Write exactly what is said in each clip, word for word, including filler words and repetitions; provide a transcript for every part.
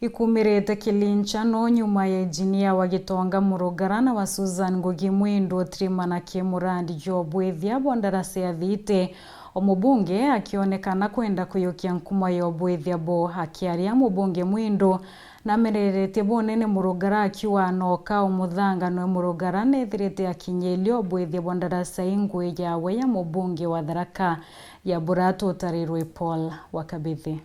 Ikumirite kilinchano nyuma ya injinia wa Gitonga Murugara na wa Susan Ngugi Mwindu utirimana ki murandi jwa ubwithia bwa ndarasa ya thiiti, o mubunge akionekana kwenda kuyukia nkuma ya ubwithia bo. Akiaria, mubunge Mwindu namenereretie bunene Murugara akiuga anoka umuthanga nwe Murugara nethirite akinyiria ubwithia bwa ndarasa ingui yawe ya mubunge wa Tharaka ya Buratu utarirwe Paul wa Kabithi.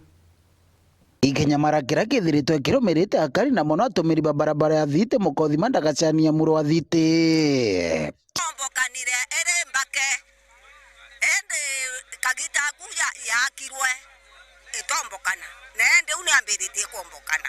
Ikinyamara kiria kithiritwe kirumirite akari na mono atumiri ba barabara ya thiiti, mukothima ndagacania muro wa thiiti. Tombokanire iri mbake, indi kagita aku ya-, yakirwe itombokana, na indi u niambiritie kwombokana.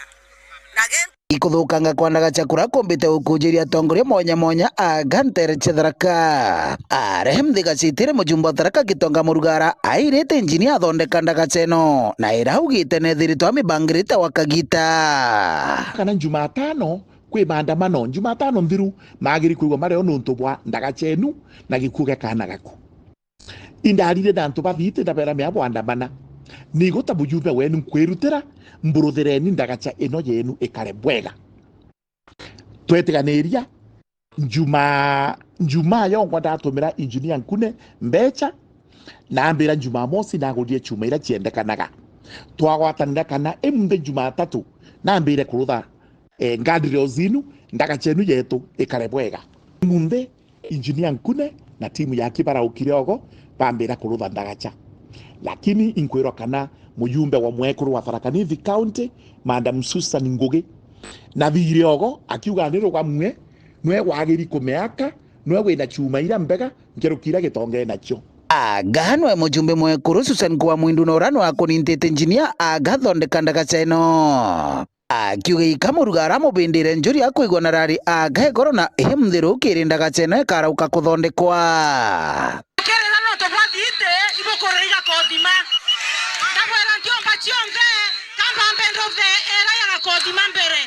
Na gintu Ikuthukanga kwa ndagacha kuria kumbite gukunjiria atongoria mwanya mwanya aga ntere cia Tharaka. Are mthiga citire mujumbe wa Tharaka Gitonga Murugara airite injinia athondeka ndagacha ino, na ira augite nethiritwe amibangirite gwa kagita. Kana Jumatano kwi maandamano, Jumatano nthiru magiri kwigua mario nuntu bwa ndagacha inu na gikuu gia kaana gaku. Indarire na antu ba thiiti, ndabeera, mea bwandamana, niguta mujumbe wenu nkwirutira, mburuthireni ndagacha ino yenu ikare bwega. Twetiganiria, Njuma-, Njumaa yongwa ndatumira injinia Nkune mbecha, na ambira Njumamosi nagurire chuma iria ciendekanaga. Twagwatanira kana imunthi Jumatatu nambire kurutha, eh, guardrails inu, ndagacha inu yetu ikare bwega. Imunthi Injinia Nkune na timu yake baraukire ogo, bambira kurutha ndagacha. Lakini inkwirwa kana mujumbe wa mwekuru wa Tharaka Nithi County, Madam Susan Ngugi, nathire ogo akiuga ni rugamwe, nwe wagiri kumeaka, nwe wina chuma ira mbega nkeruki ira Gitonga enacio. Aga nwe mujumbe mwekuru Susan Kuwa Mwindu nora nwe akunintite injinia aga thondeka ndagacha ino. Akiuga ika Murugara amubindire njuri akwigua na rari aga igoro na ihi mthiru ukiri ndagacha ino ikarauka kuthondekwa. Kirira nontu bwa thiiti ibukurira igakothima. Ndabwira ntiumba cionthe, kamba mbe nduthe era ya gakothima mbere.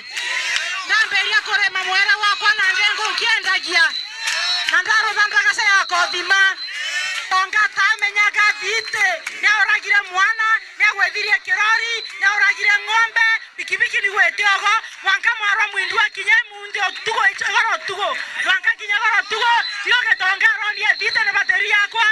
Ndambiria kurima mwera wakwa na ndengu nkiendagia. Na ndarutha ndagacha ya gakothima. Onga atamenyaga thiiti niauragire mwana, niagwithirie kirori, niauragire ng'ombe, pikipiki nigwite ogo, mwanka mwarwa mwindu akinya imunthi utugo, igoro utugo, mwanka kinya igoro utugo, rio Gitonga aronie thiiti ni bateri yakwa.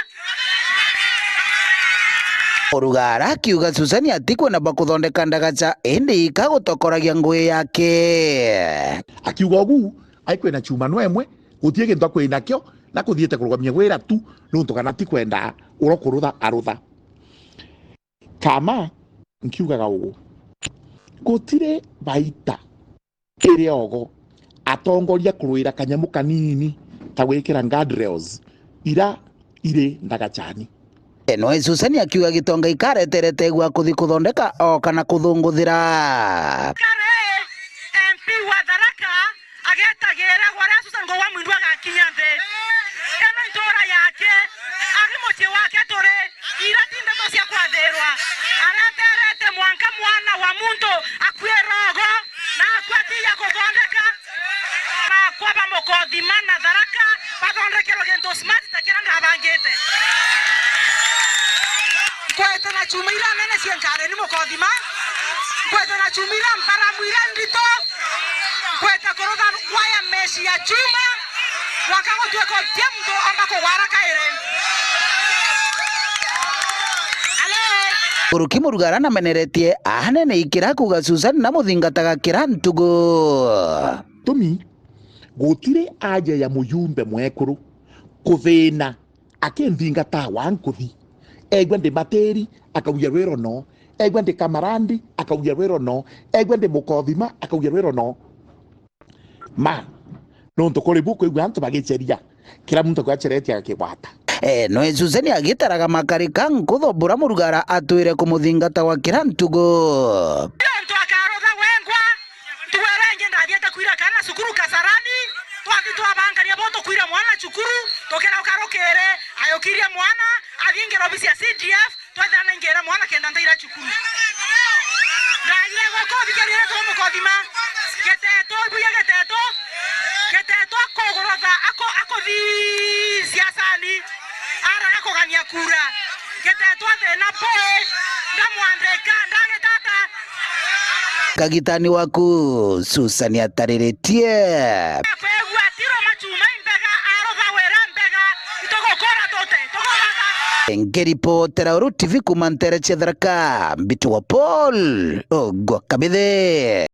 Urugara akiuga Susan atikwenda bakuthondeka ndagacha, indi ika gutokoragia ngugi yake. Akiuga ugu, aikwina chuma nwemwe, gutie gintu akwinakio, na kuthiite kurugamia wira tu, nuntu kana ti kwenda uro kurutha arutha. Kama nkiugaga uu, gutiri baita kiri ogo atongoria kurwira kanyamu kanini ta gwikira guardrails ira iri ndagachani. Eno Susan akiuga Gitonga ikareterete igua kuthi kuthondeka o kana kuthunguthira. Kare M P wa Tharaka agetagira gwaria Susan Kuwa Mwindu agakinya nthi. Eno ntura yake, ari mucii wake turi, ira ti ndeto cia kwathirwa. Areterete mwanka mwana wa muntu akue rogo, na akue atiya kuthondeka. Bakwa ba Mukothima na Tharaka bathondekerwe gintu smart ta kiria ndabangite. Nkwete na chuma ira nene cia nkareni Mukothima. Nkwete na chuma ira mbaramu ira ndito. Nkwete kurutha waya mesh ya chuma. Mwaka gutwika utia muntu omba kugwara kairi. Hello? Uruki Murugara nameneretie anene ikira kuuga Susan na muthingataga kira ntugu. Tumi, gutiri aja ya muyumbe mwekuru kuthina akinthinga ta wa nkuthi. Egua ndi Matiri, akaugia rwiro no. Egua ndi Kamarandi, akaugia rwiro no. Egua ndi Mukothima, akaugia rwiro no. Ma, nontu kuri bu kwigua antu bagicheria, kira muntu akwacheretie agakigwata. Eh, nwe Susan agitaraga makarika nkutho bura Murugara atwire kumuthingata gwa kira ntugu. Nontu akarutha wengwa, ntugu iria ingi ndathiete kwira kana cukuru Kasarani, twathi twabangania bo tukwira mwana cukuru, tukirauka rukiri, ayukirie mwana, athingira obisi ya C D F, twethira naingire mwana kenda ntaira cukuru. Ndaire goko thikirire tu Mukothima. Geteto, ibuya Geteto. Geteto akugurutha, ako-, akuthi siasani. Araga kugania kura. Geteto athina boy. Ndamwandika, ndagitata. Kagitani waku Susan atariritie. Kwigua tiro machuma imbega, arotha wera mbega, itugukora tute, tugukora. Ngiripotera Uru T V kuma ntere cia Tharaka, mbitagwa Paul Ogwa Kabithe.